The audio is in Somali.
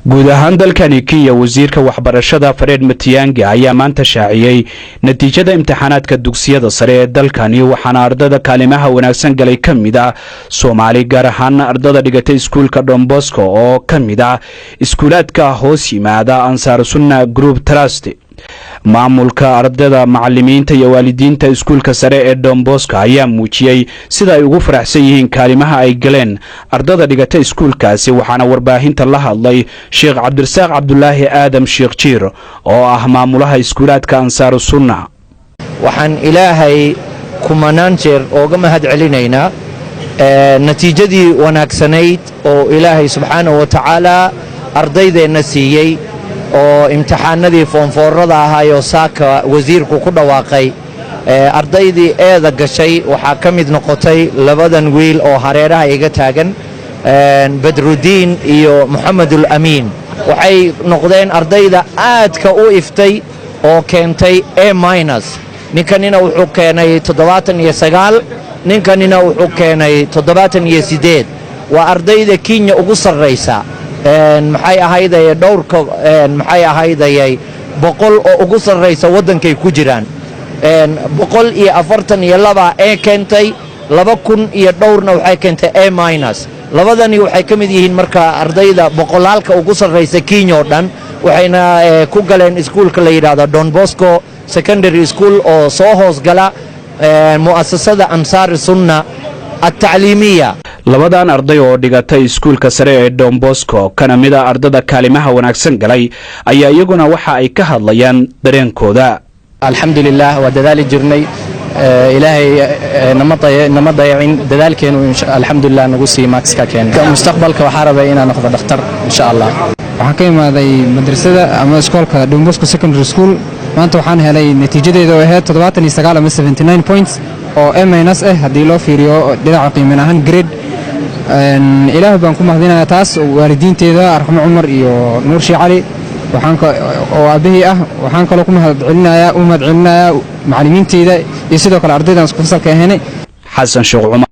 Guud ahaan dalkani Kenya, wasiirka waxbarashada Fred Matiang'i ayaa maanta shaaciyey natiijada imtixaanaadka dugsiyada sare ee dalkani, waxaana ardada kaalimaha wanaagsan galay ka mid ah Soomaali, gaar ahaan ardada dhigatay iskuulka Don Bosco oo ka mid ah iskuulaadka hoos yimaada Ansaar Sunna Group Trust. Maamulka, ardada, macalimiinta iyo waalidiinta iskuulka sare ee Don Bosco ayaa muujiyey sida ay ugu faraxsan yihiin kaalimaha ay galeen ardada dhigata iskuulkaasi, waxaana warbaahinta la hadlay Sheekh Cabdirasaaq Cabdulaahi Aadam Sheekh Jiir oo ah maamulaha iskuulaadka Ansaaru Sunna. Waxaan Ilaahay kumanaan jeer ooga mahad celinaynaa natiijadii wanaagsanayd oo Ilaahay subxaanahu wa tacaala ardaydeenna siiyey oo imtixaanadii form four-ada ahaayoo saaka wasiirku ku dhawaaqay. Ardaydii A-da gashay waxaa ka mid noqotay labadan wiil oo hareeraha iga taagan, Badrudiin iyo Moxamedul Amiin. Waxay noqdeen ardayda aadka u iftay oo keentay A minus. Ninkanina wuxuu keenay 79, ninkanina wuxuu keenay 78. Waa ardayda Kenya ugu sarraysa. Maxay ahaydaye, dhowrka, maxay ahaydayay, 100 oo ugu sarraysa waddankay ku jiraan. 142 A keentay, 2000 iyo dhowrna waxay keentay A minus. Labadani waxay ka mid yihiin marka ardayda boqolaalka ugu sarraysa Kenya oo dhan, waxayna ku galeen iskuulka la yidhaahdo Don Bosco Secondary School oo soo hoosgala mu'asasada Ansaari Sunna Altacliimiya. Labadan arday oo dhigatay iskuulka sare ee Don Bosco, kana mid a ardada kaalimaha wanaagsan galay, ayaa iyaguna waxa ay ka hadlayaan dareenkooda. Alxamdulilah, waa dadaali jirnay. Ilaahay nama dayacin dadaalkeenu, alxamdulilah, nagu sii marks-ka keenay. Mustaqbalka waxaa rabay inaan noqdo dhakhtar, insha Allah. Waxaan ka imaaday madrasada ama iskoolka Don Bosco Secondary School. Maanta waxaan helay natiijadeeda oo ahayd 79 ama 79 points oo A minus ah haddii loo fiiriyo dhinaca qiimin ahaan grade. Ilaah baan ku mahadinayaa taas, waalidiinteeda Arxamo Cumar iyo Nuur Shii Cali oo aabbahii ah. Waxaan kaloo ku mahadcelinayaa, u mahadcelinayaa macallimiinteyda iyo sidoo kale ardaydan isku fasalka ahaynay. Xasan Sheekh Cumar.